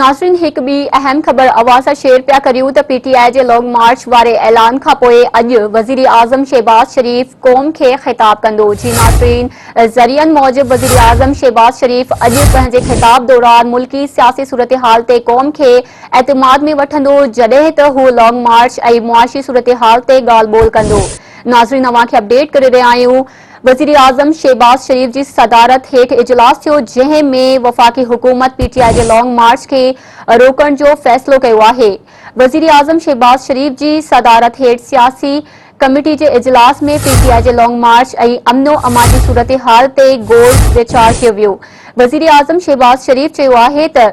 ناظرين هڪ ٻي اهم خبر اوهان سان شيئر پيا ڪريون ته پي ٽي آء جي لانگ مارچ واري اعلان کانپوء اڄ وزيراعظم شهباز شريف قوم کي خطاب ڪندو جي ناظرين ذريعن موجب وزيراعظم شهباز شريف اڄ پنهنجي خطاب دوران ملڪي سياسي صورتحال تي قوم کي اعتماد ۾ وٺندو جڏهن ته هو لانگ مارچ ۽ معاشي صورتحال تي ڳالهه ٻولهه ڪندو ناظرين اوهان کي اپڊيٽ ڪري رهيا آهيون وزيراعظم شهباز شريف جي صدارت هيٺ اجلاس ٿيو، جنهن ۾ وفاقي حڪومت پي ٽي آء جي لانگ مارچ کي روڪڻ جو فيصلو ڪيو آهي. وزيراعظم شهباز شريف جي صدارت هيٺ سياسي ڪميٽي جي اجلاس ۾ پي ٽي آء جي لانگ مارچ ۽ امن و امان جي صورتحال تي غور ويچار ڪيو ويو. وزيراعظم شهباز شريف چيو آهي ته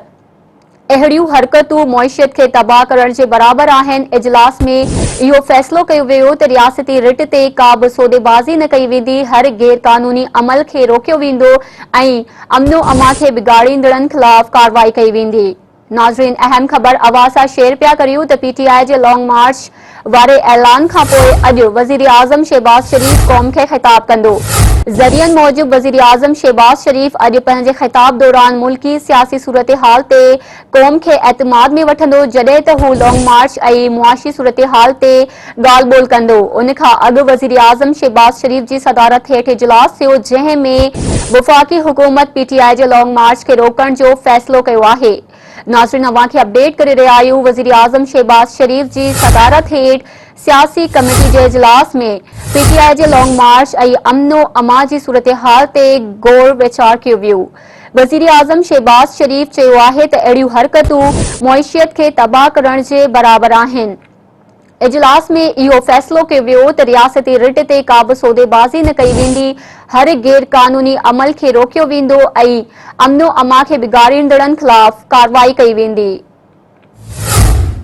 اهڙيون حرڪتون معيشت کي تباهه ڪرڻ جي برابر آهن، اجلاس ۾ اهو فيصلو ڪيو ويو ته رياستي رٽ تي ڪا به سوديبازي نه ڪئي ويندي، هر غيرقانوني عمل کي روڪيو ويندو ۽ امن و امان کي بگاڙيندڙن خلاف ڪارروائي ڪئي ويندي. ناظرين اهم خبر اوهان سان شيئر پيا ڪريون ته پي ٽي آء جي لانگ مارچ واري اعلان کانپوء اڄ وزيراعظم شهباز شريف قوم کي خطاب ڪندو. ذريعن موجب وزيراعظم شهباز شريف اڄ پنهنجي خطاب دوران ملڪي سياسي صورتحال تي قوم کي اعتماد ۾ وٺندو جڏهن ته هو لانگ مارچ ۽ معاشي صورتحال تي ڳالهه ٻولهه ڪندو. ان کان اڳ وزيراعظم شهباز شريف جي صدارت هيٺ اجلاس ٿيو جنهن ۾ وفاقي حڪومت پي ٽي آء جي لانگ مارچ کي روڪڻ جو فيصلو ڪيو آهي. ناظرين اوهان کي اپڊيٽ ڪري رهيا آهيون وزيراعظم شهباز شريف جي صدارت هيٺ سياسي ڪميٽي جي اجلاس ۾ پي ٽي آء جي لانگ مارچ ۽ امن و امان جي صورتحال تي غور ويچار ڪيو ويو وزيراعظم شهباز شريف چيو آهي ته اهڙيون حرڪتون معيشت کي تباهه ڪرڻ جي برابر آهن. اجلاس ۾ اهو فيصلو ڪيو ويو ته رياستي رٽ تي ڪابه سوديبازي نه ڪئي ويندي، هر غير قانوني عمل کي روڪيو ويندو ۽ امن و امان کي بگاڙيندڙن خلاف ڪارروائي ڪئي ويندي.